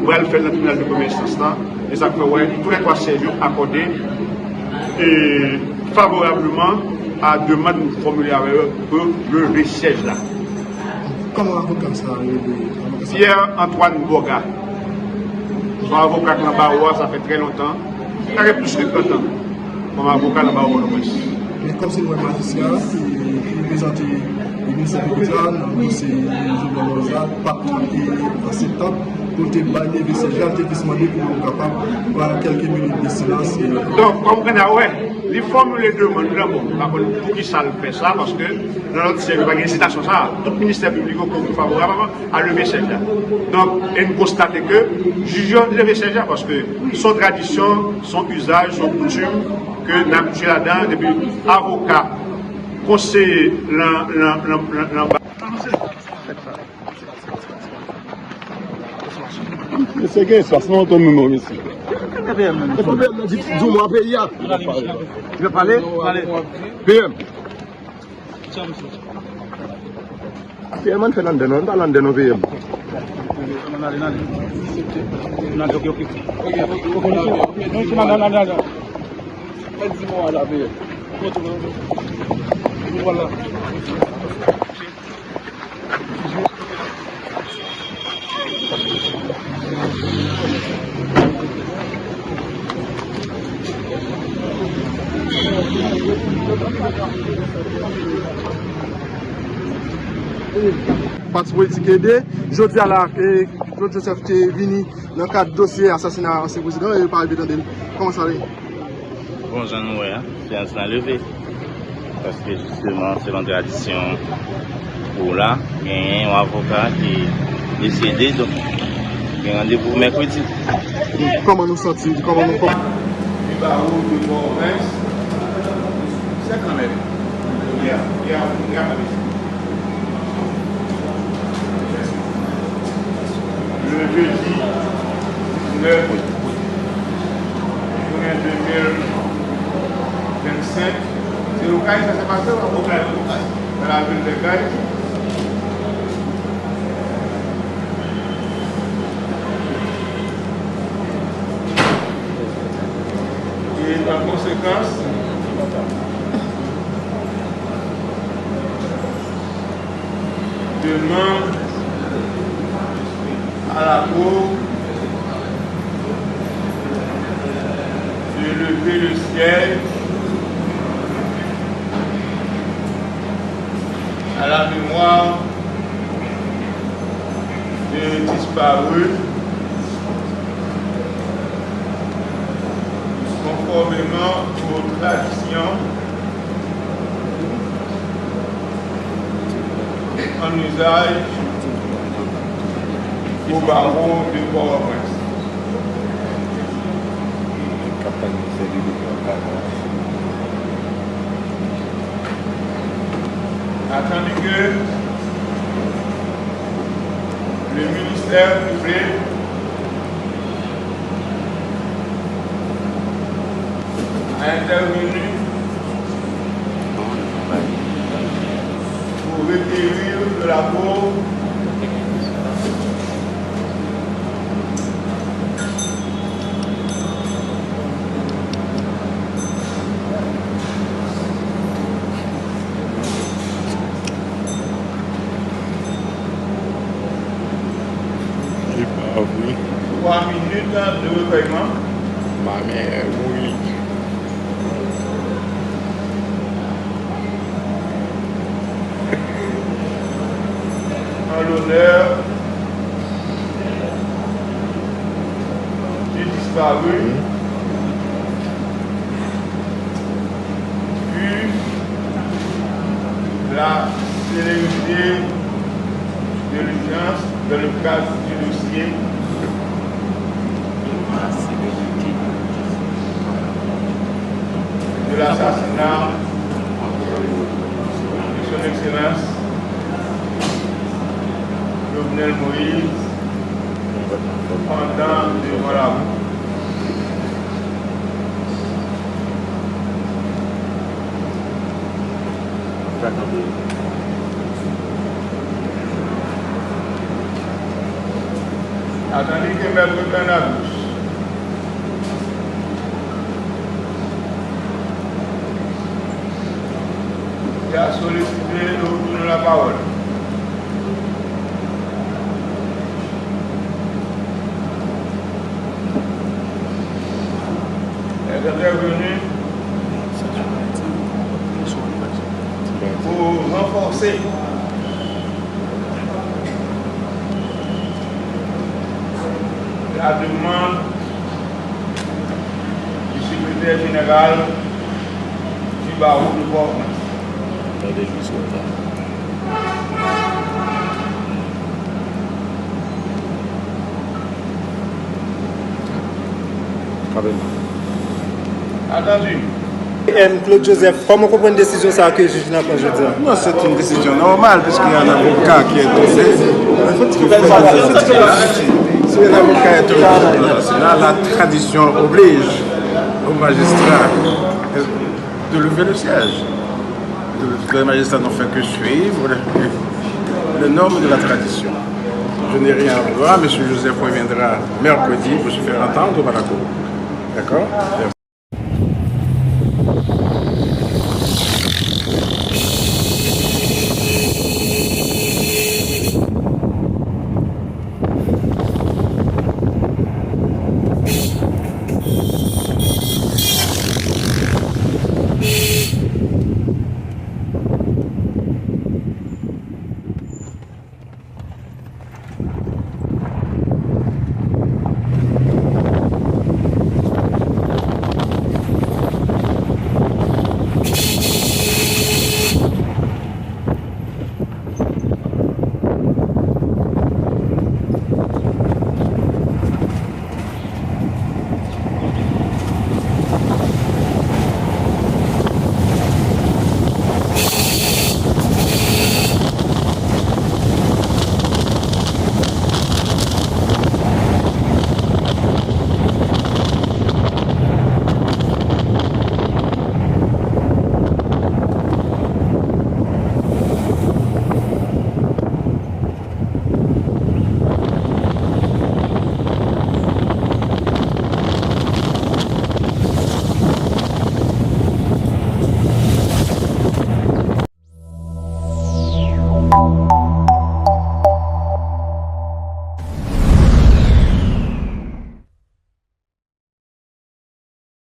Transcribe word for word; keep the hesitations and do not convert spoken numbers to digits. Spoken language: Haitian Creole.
Pral fè l nan tribinal de premyè enstans lan, e sa k fè w wè tou lè twa syèj yo akòde e favorableman a demann nou fòmile avè yo pou leve syèj la. Kòman avoka sa rele? Pierre Antoine Boga. Se yon avoka k nan bawo a, sa fè trè lontan. Sa gen plis ke trant an. Kòm avoka nan bawo Pòtoprens. Men kòm se nou wè majistra ki reprezante ministè piblik la nan dosye Jovenel Moïse la, pa t akseptab pou l te bay leve syèj la, l te jis mande pou yo kapab pran kèlke minit de silans. Donk, kòm ou konn wè, li fòmile demann li la, bon, m pa konn poukisa l fè sa, paske nan lòt syèj yo pa gen ezitasyon sa a. Tout ministè piblik yo kouri favorableman a leve syèj la. Donk, e n konstate ke jij yo leve syèj la, paske se yon tradisyon, se yon izaj, se yon koutim ke n abitye ladan depi avoka, konseye nan, nan, nan, nan, nan ba. Mesye, gen espas, nou antann nou non, mesye. E pwoblèm nan di, di w mwa peyi a. Li pale? P M. P M, ann fè l anndan non, ann pa l anndan non, P M. Ann ale, ann ale. Ann ale, ok, ok. Ok, ok, ok. Non, non, non, non, non. Ann di mwa la, P M. Voilà. Pati politik ede, jodi a la, e, Claude Joseph te vini nan kad dosye asasina ansyen prezidan, e yo pa rive tande l. Kòman sa ye? Bon, jan nou wè a, seyans lan leve. Paske, jisteman, selon tradisyon ou la, genyen yon avoka ki desede, donk, gen randevou mèkredi. Kòman nou santi? Kòman nou, kòman? Li ba ou de Pòtoprens, se kanmenm. Yeah, yeah, yeah. Le jeudi diznèf jen de mil vennsenk, se Okay sa, se pase ou Okay? Okay. Nan lavil de Okay. E an konsekans, demann a la Cour de lever le siège à la mémoire des disparus, conformément aux traditions en usage au barreau de Port-au-Prince. Attendu que le ministère public a intervenu pour requérir de la Cour E pa vre. Twa minit de rekèyman. Mamè, wi. En l'honneur du disparu, puis la célérité de l'urgence dans le cadre du dossier de l'assassinat de son Excellence Jovenel Moïse pendant devant la Cour. Attendu que Maître Cannabis qui a sollicité le retour de la parole est intervenu pour renforcer la demande du secrétaire général du barreau de Port-au-Prince. Tande jis konsa. Kabeman. Attendu. M, Claude Joseph, kòman w konprann desizyon sa a ke jij la pran jodi a? Non, c'est une décision normale, puisqu'il y a un avocat qui est tombé. Si un avocat est tombé, là, la tradition oblige au magistrat de lever le siège. Les magistrats n'ont fait que suivre les normes de la tradition. Je n'ai rien à voir. Monsieur Joseph reviendra mercredi pour se faire entendre par la Cour. D'accord ?